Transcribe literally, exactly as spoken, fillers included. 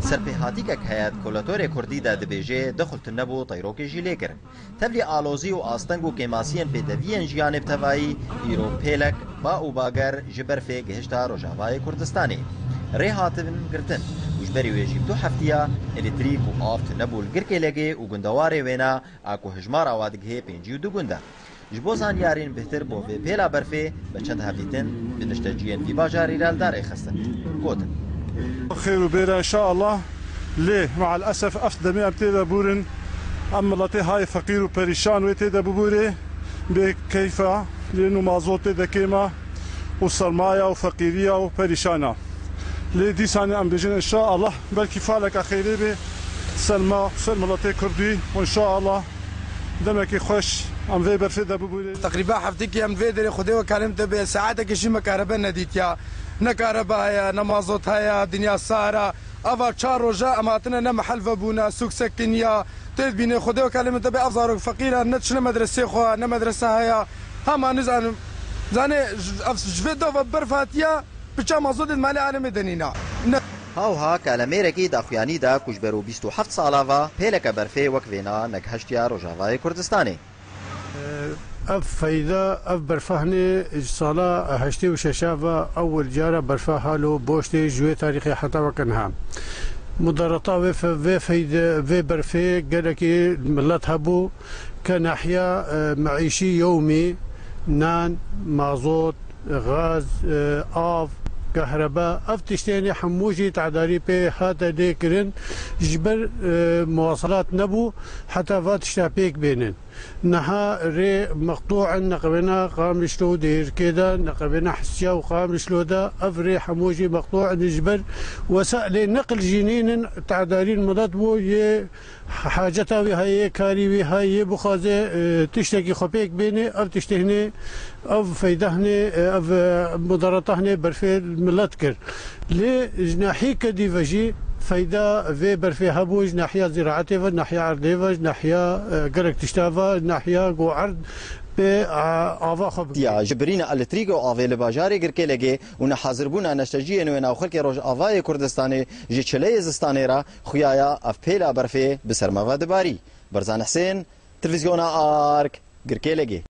Serpêhatîkek heye di kolatorê kurdî de dibêje du xwe li tunebû teyrokê jî lê kirin. Tevlî alozî û asteng û kêmasiyên pêdeviyên jiyanê bi tevayî îro pêlek ba û bager ji berfê gihişta Rojavayê Kurdistanê. Rê hatin girtin û ji berî wê jî du heftiya elektrîk û av tunebû li Girkêlegê û gundewarê wêna a ku hijmara wa digihê pêncî û du gund e. Ji bo zanyarîn bihtir bo vê pêla berfê bi çend hevdîtin bi nişteciyên vî bajarî re li dar êxistin. Gotin. Xêr û bêra inşallah. Lê meal esef ev demê em tê de bûrin. Em miletê hay feqîr û perîşan wê tê de bibûrê. Bê keyfa lê nû mazot tê de kêma û sermaya û feqîriya û perîşana. Lê dîsanê em bêjin inşallah belkî faleka xêrê bê ser me, ser miletê kurdî û inşallah demekî xweş em vê berfê de bibûrê. Teqrîba heftekî em vê derê Xwedê we kalê min te bê saetekî jî me karebe nedîtiya. Ne karebe heye, ne mazot heye, dinya sar e. Ava çar roja em hatine ne mehel vebûne, sûk sekiniya. Tê dibîne Xwedê we kalê min te bê ev zarok feqîr e, ne diçine medresê xwe, ne medrese heye. Hema nizanim. Zanê, ev ji vê dova berf hatiye, piça mazotê di malê alemê de nîna. Ne. Hawha kalemêrekî daxuyanî da ku ji ber û bîst û heft sala va pêleke berfê wek vêna negihiştiya Rojavayê Kurdistanê. Ev feyda, ev berfa hinê ji sala heştê û şeşa ve ewil cara berfa halo boş tê ji wê tarîxê heta weke niha. Mudarata vê fe-, vê feyde, vê berfê gelekî milet hebû ke nahiya, e, meîşî yewmî, nan, mazot, gaz, e, av, kehrebe, ev tiştênê hemû jî tedarî pê hate lê kirin. Ji ber, e, muwasalat nebû, heta va tişta pêk bênin. Niha rê meqtû in, neqewêna Qamişlo û Dêrikê de, neqewêna Hisiya û Qamişlo de, ev rê hemû jî meqtû in ji ber wesailê neqil jî nînin, tedarîn milet bû yê haceta wî heye, yê karî wî heye, yê bixwaze, e, tiştekî xwe pêk bêne, ev tiştê hinê, ev feyda hinê, e, ev, e, mudarata hinê berfê milet kir. Lê ji nahiyeke dî ve jî feyda vê berfê hebû, ji nahiya zîraetê ve, nahiya erdê ve, ji nahiya, e, gelek tişta ve, ji nahiya ku erd pê, e, ava xwe bigire. Ya ji birîna elektrîk û avê li bajarê Girkêlegê û nehazirbûna neşteciyên wê navxelkê Rojavayê Kurdistanê ji çileyê zistanê re xuya ya ev pêla berfê bi ser me ve dibarî. Berzan Hisên, Televîzyona Ark, Girkêlegê.